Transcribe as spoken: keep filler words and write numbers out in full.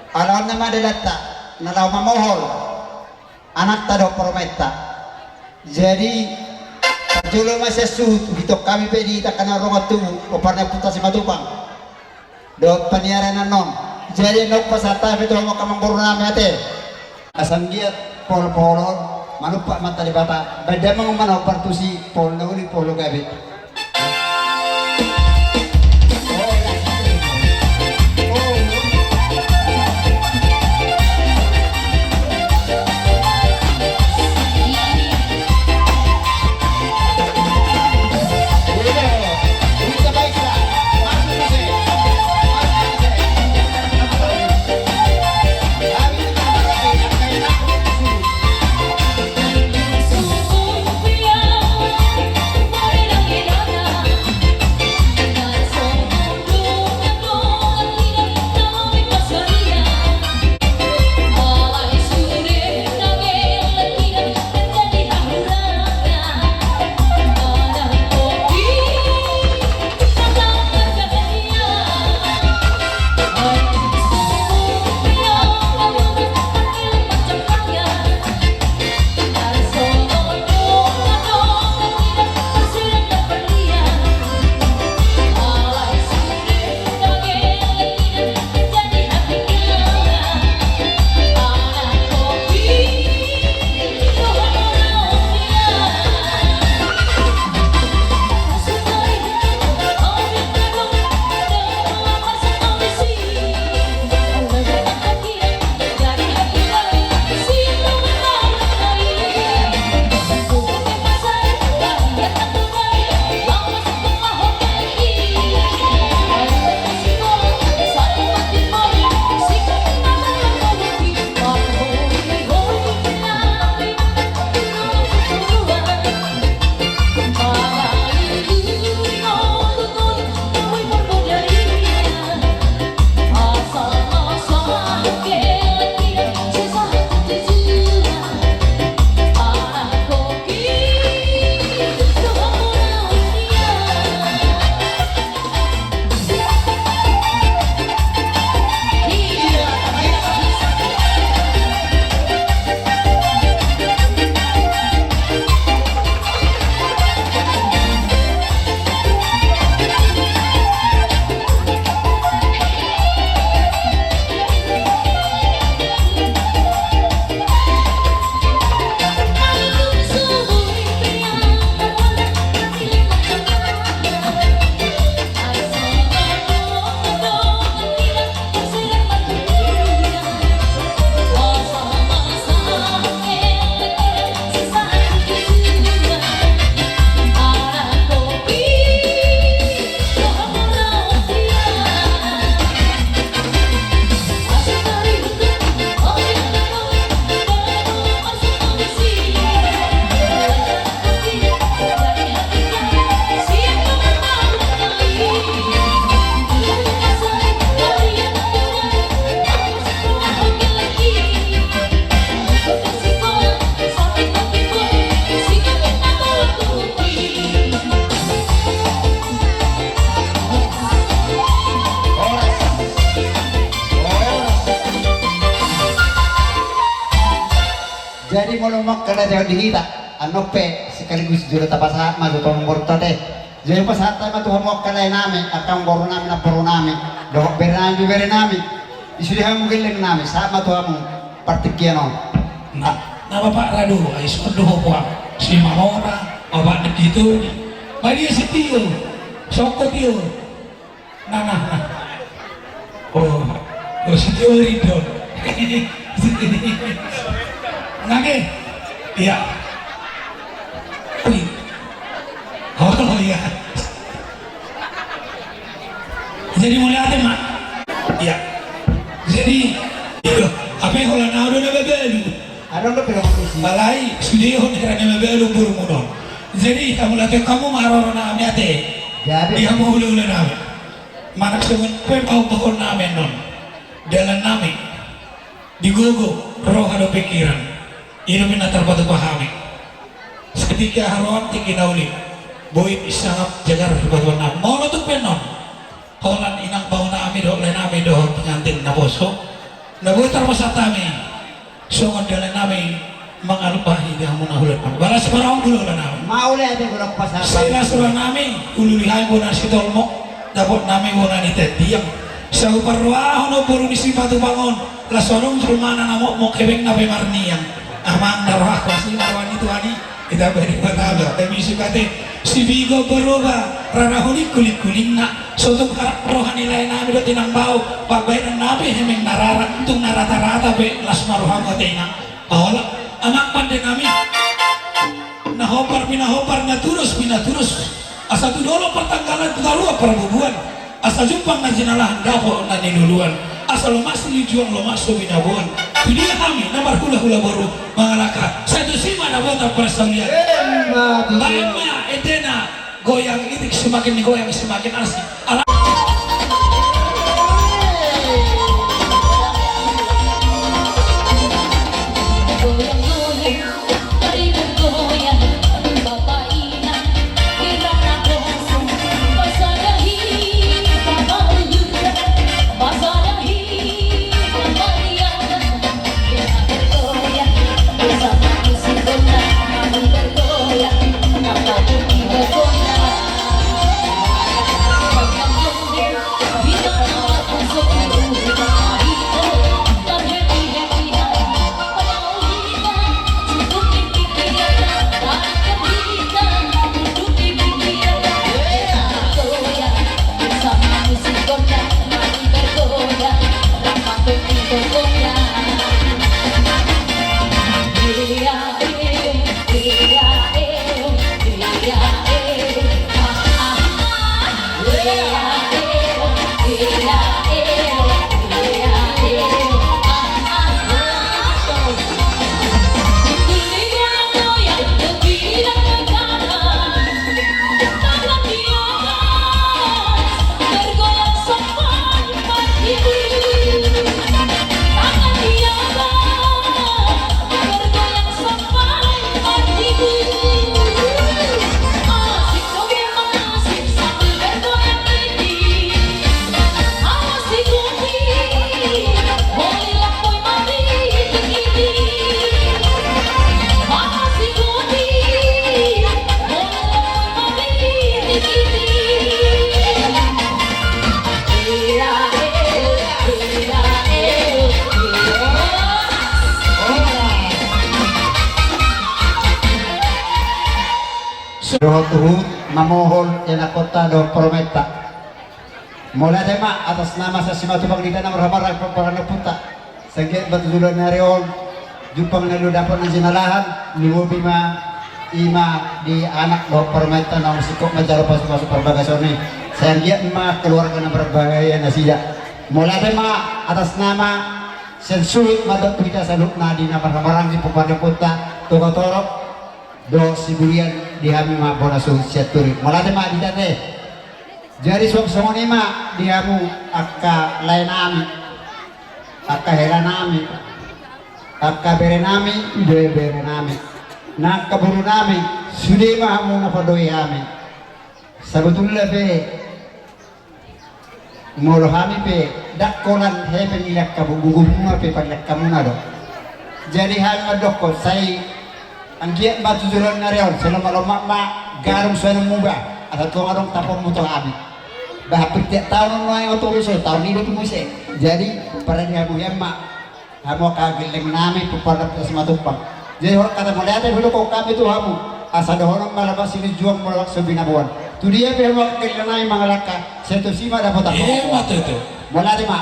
Alana ma dalanta na laho mamohol anakta dohot parumaenta. Jadi, parjolo ma sian suhut, huhilala hami pe di angka na ro martubu, ompunta Simatupang dohot paniaran annon. Jadi, naung pasahat hami tu hamu angka amangboru nami ate. Asa anggiat pohol-pohol on manumpak ma Amanta Debata, baen damang ma na hombar tusi, pohol na uli, pohol na gabe. Jadi molo mangkalahi di hita, annon pe sekaligus jolo tapasahat ma tu amangborunta ate. Jadi pasahat ma tu hamu angka lae nami, angka amangboru nami, namboru nami, dohot bere nami, bere nami. Di sude hamu gelleng nami, sahat ma tu hamu partingkian on. Nah, na bapak ra do, ai songon do ho poa. Si Mamora, bapak di Tito. Badia si Tio. Soko Tio. Nah, nah, nah. Oh, oh, si Tio Ridho. Nage. Iya. Ui. Oh, iya. Jadi mauliate ma. Iya. Jadi, iya. Hape holan au do na mabalu. Adong do pe na mabalu. Alai, sude ho hira na mabalu borumuna on. Jadi, hamu lae, hamu ma haroro nami ate. Jadi. Di hamu hulahula nami. Manang songon pe paboahon nami annon. Dalan nami. Di gogo, roha dohot pikiran. I do pe na tarpatupa hami. Saotik haroan tingki na uli. Boi sangap jagar hupatupa nami. Molo tung pe annon. Holan inang baoa nami Dohot lae nami dohot pengantin naposo, na boi tarpasahat hami songon dalan nami mangalupahi di hamu na hulahula. Balas barang dulu lae nami. Mauliate do lae pasahat. Sai las roha nami, uli-uli hami bona ni Sitolmok, dapot nami bona ni Tendiang. Sai huparrohahon boru ni Simatupang on, las adong jolmana na mokmok, hepengna pe marniang. Amang na rohangku, asi ma roha ni Tuhan i. Ita beri pertama, kami suka te, si Bigo Baroba, rara huling kuling-kulingna, sotung harap roha ni lae nami dohot inang bau, pambahenan nami hepeng na rara, tung na rata-rata pe, las ma rohamu ate inang. Pahola, amang pande nami, na hombar pinahobar, na turus pinaturus, asa tu dolok partanggalan, tu toruan parbubuan, asa jumpang na jinalahan, dapot na niluluan. Asa lomak silinjuang, lomak so binaboan. Tu dia hami na marhulahula boru mangalangka, sai tusi ma dapotan parsaulian. Emma tutu. Baen ma endena, goyang itik semakin goyang semakin asik. Ala- Dohot huhut mamohon anakhonta dohot parumaenta. Mauliate ma atas nama sian Simatupang di tanah marhamarang, pomparan ni ompunta. Sai anggiat ma tu joloan ni ari on jumpang na lilu, dapot na jinalahan, lumobi ma i ma di anak dohot parumaenta naung singkop manjalo pasupasu parbagason i. Sai anggiat ma keluarga na marbahagia nasida. Mauliate ma atas nama sian suhut mandok tu hita saluhutna di na marhamaranggi, pomparan ni ompunta, Toga Torop dohot Sibulian, di hami ma bona suhut Sianturi. Mauliate ma di hita ate. Jadi suang songon i ma di hamu angka lae nami, angka hela nami, angka bere nami, ido bere nami, na angka boru nami, sude ma hamu na pandoi hami. Sabotulna pe molo hami pe ndang holan hepeng i, angka bubumuna pe pangalaho muna do. Jadi hami mandokkon, sai anggiat ma tu joloan ni ari on, sai lomak-lomak ma gadong suanan muba, asa tong adong tapommu tu hami. Bah, hampir tiap taon on nuaeng oto riso, taon i do tu muse. Jadi parade hamu hian ma, hamu angka gelleng nami, pomparan ni ompunta Simatupang. Jadi holan hata mauliate hudokhon hami tu hamu, asa dohonon ma lomak silinjuang, lomak so binaboan. Tu dia pe hamu angka gelleng nami mangalangka, sai tusi ma dapotan. Emma tutu. Mauliate ma.